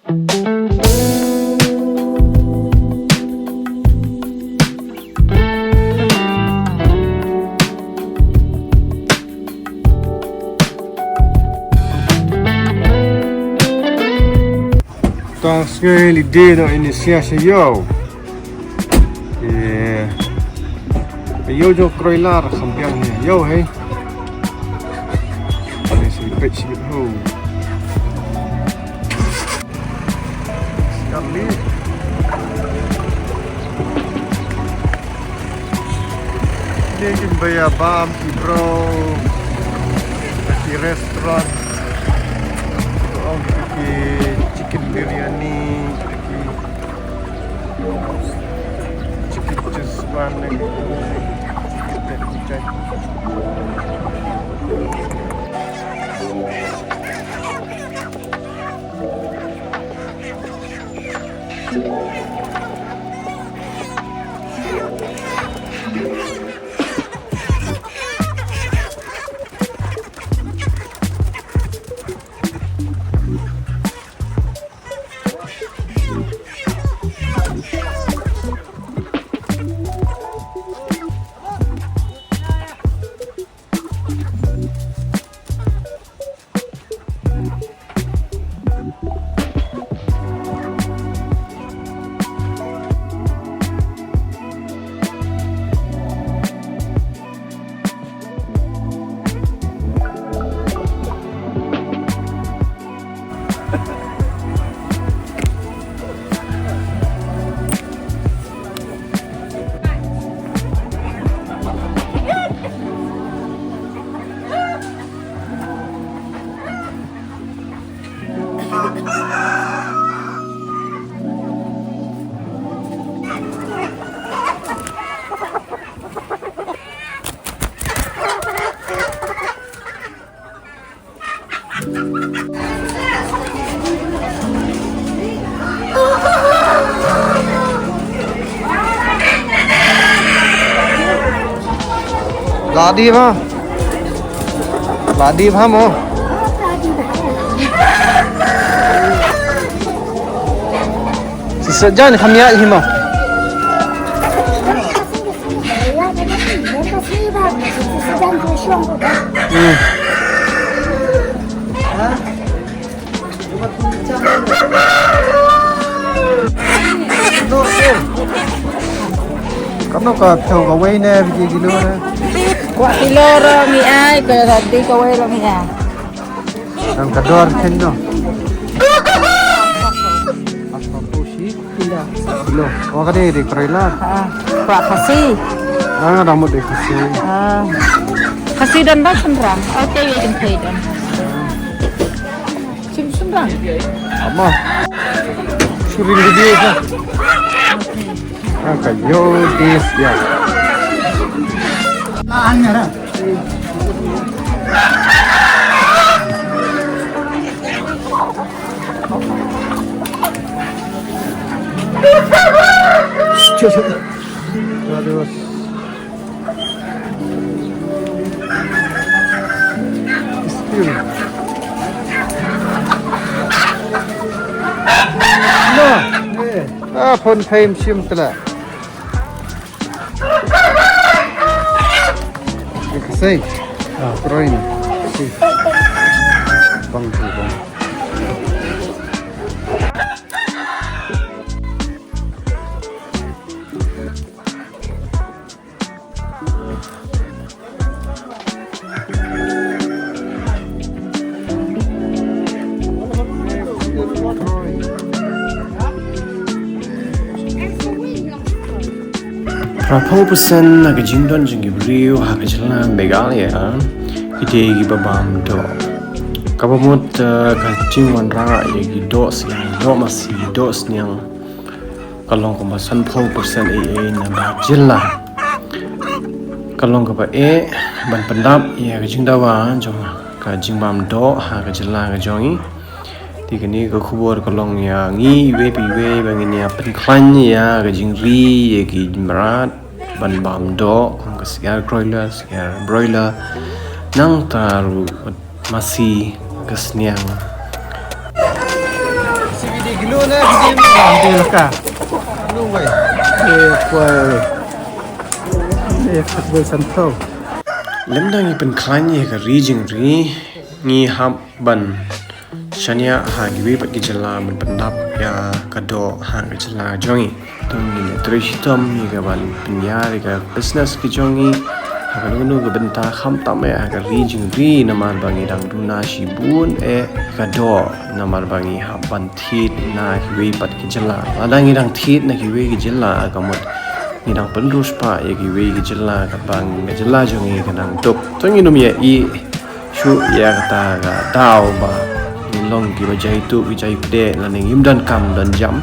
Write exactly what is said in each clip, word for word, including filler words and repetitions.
Tang sngi li de no ini sia sia yo. Eh, yo jo kroilar kham biang ni yo hei. Ini si pek si ho. Sekali. Ini kin baya bam ki bro. Ki restaurant. Om ki chicken biryani. Ki chicken just one. Chicken. Ladi ma. Ladi ma mo. Si sejan kham ïa hi mo. Hmm. Kano ka thaw kawei ne biji kilo ne? Kwah kilo ro mi ai, ka roti kawei ro mi ai. Ang ka dor ken no. Kilo. Kilo. Wa ka dei dei kroilar. Ah, kwah khasi. Ah, dang mut dei khasi. Ah. Khasi don ba shynrang. Oh, te ye jin thei don. Shim shynrang. Ama. Surin di dia ka. Ah, ka yo dis ya. Terus. Ah, phone time shim tla. Kasai. Ah, Troy ni. Kasai. Bang tu bang. Arphew percent na ka jingdon jong ki briew ha ka jylla Meghalaya ki dei kiba bam doh. Kaba mut, eh, ka jingwanrah ïa ki doh sniang, doh masi, doh sniang. Ka long kumba sanphew percent ei ei na ka jylla. Ka long kaba eh ban pyndap ïa ka jingdawa jong ka jingbam doh ha ka jylla ka jong i. Te kane ka khubor ka long ïa ngi iwei pa iwei ba ngin ïa pynkhlaiñ ïa ka jingri ïa ki mrad ban bam doh kum ka syiar kroiler, syiar broiler. Nangta ruh masi ka sniang. C B D Lymda ngi pynkhlaiñ ïa ka ri jingri, ngi hap ban shaniah ha kiwei pat ki jylla ban pyndap ïa ka doh ha ka jylla jong ngi. Te ngin ïa trei shitom ïa ka ban pynïar ïa ka business ka jong ngi ha kano kano ka bynta, khamtam eh ha ka ri jingri, namar ba ngi dang duna shibun eh ka doh, namar ba ngi hap ban thied na kiwei pat ki jylla. Lada ngi dang thied na kiwei ki jylla, ka mut ngi dang pynroi spah ïa kiwei ki jylla, katba ka jylla jong ngi ka dang duk. To ngin ym ïa ïeh shuh ïa kata ka daw ba ngin long kiba jai tuh ki jai pdeng, lane ngim don kam don jam.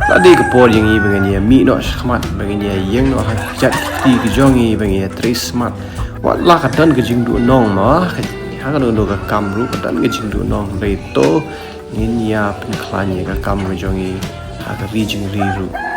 La dei ka por ïa ngi ba ngin ïa mih noh shakhmat, ba ngin ïa ïeng noh ha ki jait ki kti ki jong ngi, ba ngin ïa trei smat. Wat la ka don ka jingduhnong mo, ha kano kano ka kam ruh ka don ka jingduhnong, hynrei to ngin ïa pynkhlaiñ ïa ka kam ka jong ngi ha ka ri jingri ruh.